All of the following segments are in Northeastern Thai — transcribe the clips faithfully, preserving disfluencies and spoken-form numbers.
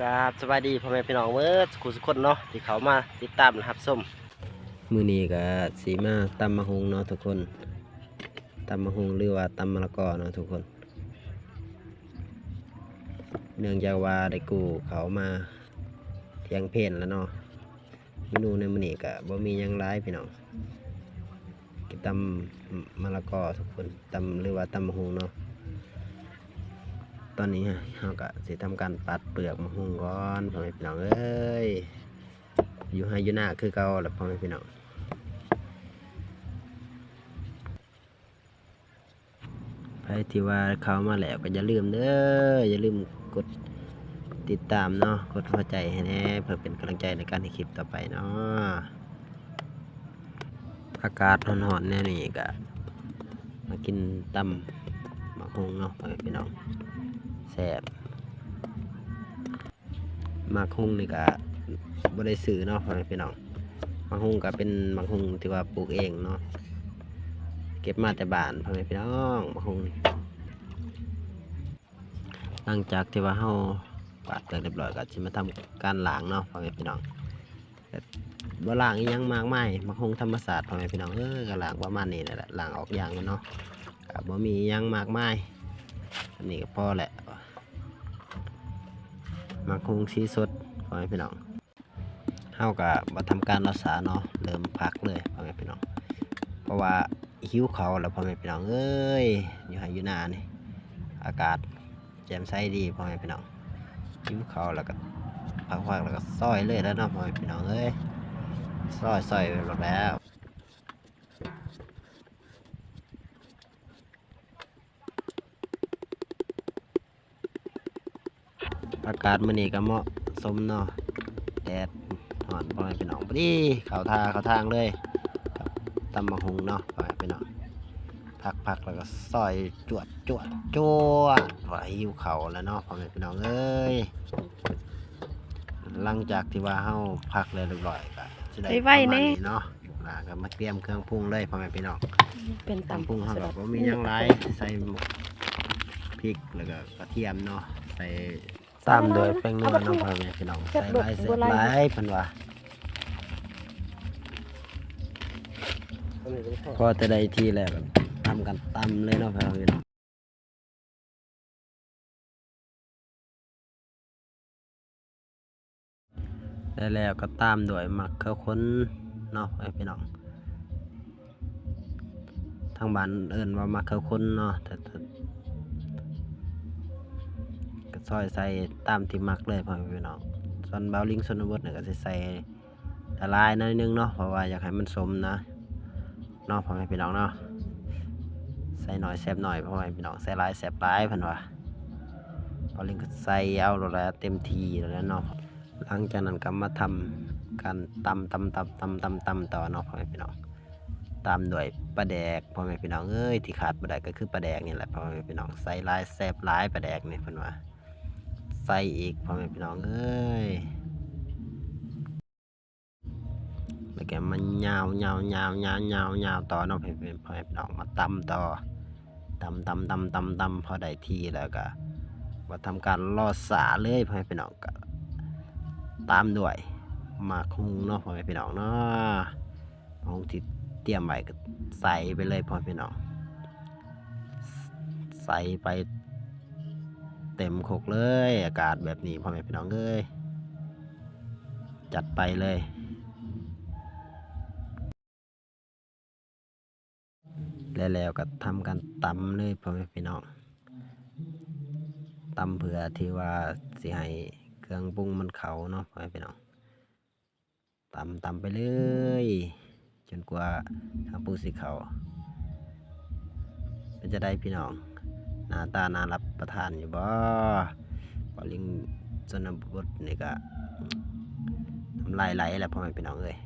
ครับ สบายดีพ่อแม่พี่น้องเบิดสุขุสุคนเนาะ ที่เข้ามาติดตามและรับชม มื้อนี้ก็สิมาตำบักหุ่งเนาะทุกคน ตำบักหุ่งหรือว่าตำมะละกอเนาะทุกคน เนื่องจากว่าได้กู้เขามาเที่ยงเพลแล้วเนาะ เมนูในมื้อนี้ก็บ่มีหยังหลายพี่น้อง กินตำมะละกอทุกคน ตำหรือว่าตำบักหุ่งเนาะ ตอนนี้เฮาก็สิทำการปาดเปลือกมะหุ่งก่อนพ่อแม่พี่น้องเอ้ย อยู่ไร่อยู่นาคือเก่าล่ะพ่อแม่พี่น้อง ใครที่ว่าเข้ามาแล้วก็อย่าลืมเด้อ อย่าลืมกดติดตามเนาะ กดหัวใจให้แหน่ เพื่อเป็นกำลังใจในการเฮ็ดคลิปต่อไปเนาะ อากาศร้อนๆแนวนี้ก็มากินตำบักหุ่งเนาะพ่อแม่พี่น้อง แซ่บ หมากหุ่งนี่ก็บ่ได้ซื้อเนาะพ่อแม่พี่น้อง หมากหุ่งก็เป็นหมากหุ่งที่ว่าปลูกเองเนาะ เก็บมาแต่บ้านพ่อแม่พี่น้อง หมากหุ่งนี่ หลังจากที่ว่าเฮาปาดเปลือกเรียบร้อยก็สิมาทำการล้างเนาะพ่อแม่พี่น้อง ก็บ่ล้างอีหยังมากมาย หมากหุ่งธรรมชาติพ่อแม่พี่น้องเอ้ย ก็ล้างประมาณนี้แหละ ล้างออกยางมันเนาะ ก็บ่มีอีหยังมากมาย อันนี้ก็พอแหละ หมากหุ่งสีสดพ่อแม่พี่น้อง เฮาก็บ่ทำการรอช้าเนาะ เริ่มผักเลยพ่อแม่พี่น้อง เพราะว่าหิวข้าวแล้วพ่อแม่พี่น้องเอ้ย อยู่ไร่อยู่นานี่ อากาศแจ่มใสดีพ่อแม่พี่น้อง หิวข้าวแล้วก็ผักๆแล้วก็ซอยเลยแล้วเนาะพ่อแม่พี่น้องเอ้ย ซอยๆไปหมดแล้ว อากาศมื้อนี้ก็เหมาะสมเนาะ แดดร้อนพ่อแม่พี่น้อง พอดีเข้าท่าเข้าทางเลย ตำบักหุ่งเนาะพ่อแม่พี่น้อง ผักๆแล้วก็ซอยจวดจวดจวด ว่าหิวข้าวแล้วเนาะพ่อแม่พี่น้องเอ้ย หลังจากที่ว่าเฮาผักแล้วเรียบร้อยก็สิได้ ไวๆ ประมาณ แน่ นี้เนาะ อ่า ก็มาเตรียมเครื่องปรุงเลยพ่อแม่พี่น้อง เป็น เครื่องปรุงเฮาก็บ่มีหยังหลาย ใส่พริกแล้วก็กระเทียมเนาะ ใส่ ตามด้วยแป้งนัวเนาะพ่อแม่พี่น้อง ใส่หลายแซ่บหลายเพิ่นว่า พอแต่ได้ที่แล้วก็ทำการตำเลยเนาะพ่อแม่พี่น้อง ได้แล้วก็ตามด้วยหมากเขือคนเนาะพ่อแม่พี่น้อง ทางบ้านเอิ้นว่าหมากเขือคนเนาะ แต่ แต่ ก็ซอยใส่ตามที่มักเลยพ่อแม่พี่น้อง ส่วนบ่าวลิงชนบทเนี่ยก็สิใส่หลายๆหน่อยนึงเนาะ เพราะว่าอยากให้มันสมนะ เนาะพ่อแม่พี่น้องเนาะ ใส่หน่อยแซ่บหน่อยพ่อแม่พี่น้อง ใส่หลายแซ่บหลายเพิ่นว่า บ่าวลิงก็ใส่เอาโลดแล้วเต็มที่แล้วเนาะ หลังจากนั้นก็มาทำการตำตำตำตำตำตำต่อเนาะพ่อแม่พี่น้อง ตามด้วยปลาแดกพ่อแม่พี่น้องเอ้ย ที่ขาดบ่ได้ก็คือปลาแดกนี่แหละพ่อแม่พี่น้อง ใส่หลายแซ่บหลายปลาแดกนี่เพิ่นว่า ใส่อีกพ่อแม่พี่น้องเอ้ย แล้วก็มายาวยาวยาวยาวยาวยาวต่อเนาะพ่อแม่พี่น้อง มาตำต่อ ตำตำตำตำตำพอได้ที่แล้วก็มาทำการรอสาเลยพ่อแม่พี่น้อง ก็ตามด้วยหมากฮุ่งเนาะพ่อแม่พี่น้องเนาะ หมากฮุ่งที่เตรียมไว้ก็ใส่ไปเลยพ่อแม่พี่น้อง ใส่ไปเต็มครกเลย อากาศแบบนี้พ่อแม่พี่น้องเอ้ย จัดไปเลย และแล้วก็ทำการตำเลยพ่อแม่พี่น้อง ตำเพื่อที่ว่าสิให้เครื่องปรุงมันเข้าเนาะพ่อแม่พี่น้อง ตำตำไปเลย จนกว่าเครื่องปรุงสิเข้า เป็นจั่งใดพี่น้อง หน้าตาน่ารับประทานอยู่บ่ บ่าวลิงชนบทนี่ก็น้ำลายไหลแล้วพ่อแม่พี่น้องเอ้ย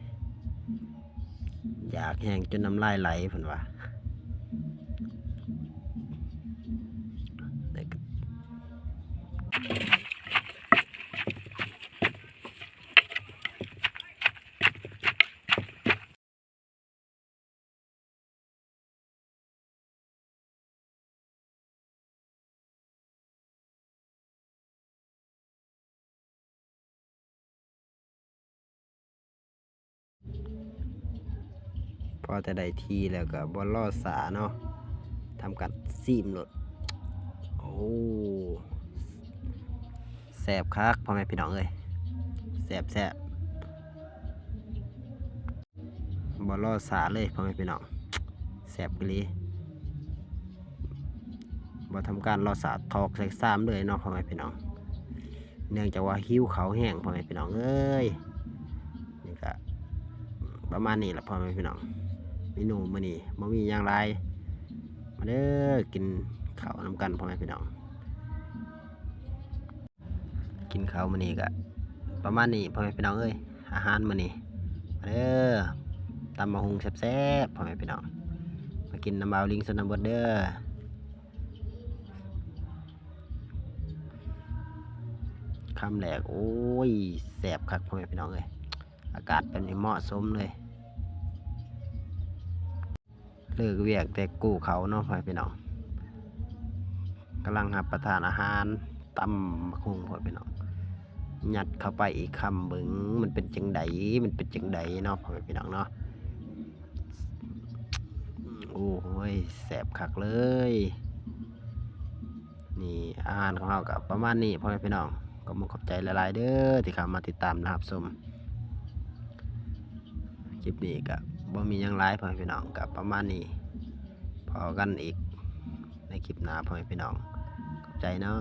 อยากแฮงจนน้ำลายไหลเพิ่นว่า อแต่ได้ที่แล้วก็บ่รอช้าเนาะ ทำการซิมโลด โอ้ แซ่บคักพ่อแม่พี่น้องเอ้ย แซ่บแซ่บ บ่รอช้าเลยพ่อแม่พี่น้อง แซ่บอีหลี บ่ทำการรอช้า ถอกใส่ชามเลยเนาะพ่อแม่พี่น้อง เนื่องจากว่าหิวข้าวแฮงพ่อแม่พี่น้องเอ้ย นี่ก็ประมาณนี้ล่ะพ่อแม่พี่น้อง เมนูมื้อนี้บ่มีหยังหลาย มาเด้อ กินข้าวนำกันพ่อแม่พี่น้อง กินข้าวมื้อนี้ก็ประมาณนี้พ่อแม่พี่น้องเอ้ย อาหารมื้อนี้ มาเด้อ ตำบักหุ่งแซ่บๆ พ่อแม่พี่น้อง มากินนำบ่าวลิงชนบทเด้อ คำแรก โอ้ย แซ่บคักพ่อแม่พี่น้องเอ้ย อากาศแบบนี้เหมาะสมเลย เลิกเวียกแต่กู้ข้าวเนาะพ่อแม่พี่น้อง กำลังรับประทานอาหาร ตำบักหุ่งพ่อแม่พี่น้อง ยัดเข้าไปอีกคำ เบิ่งมันเป็นจั่งใด มันเป็นจั่งใดเนาะพ่อแม่พี่น้องเนาะ โอ้ย แซ่บคักเลย นี่อาหารของเฮาก็ประมาณนี้พ่อแม่พี่น้อง ก็ขอบใจหลายๆเด้อที่เข้ามาติดตามนะครับชม คลิปนี้ก็บ่มีหยังหลายพ่อแม่พี่น้อง ก็ประมาณนี้ พ้อกันอีกในคลิปหน้าพ่อแม่พี่น้อง ขอบใจเนาะ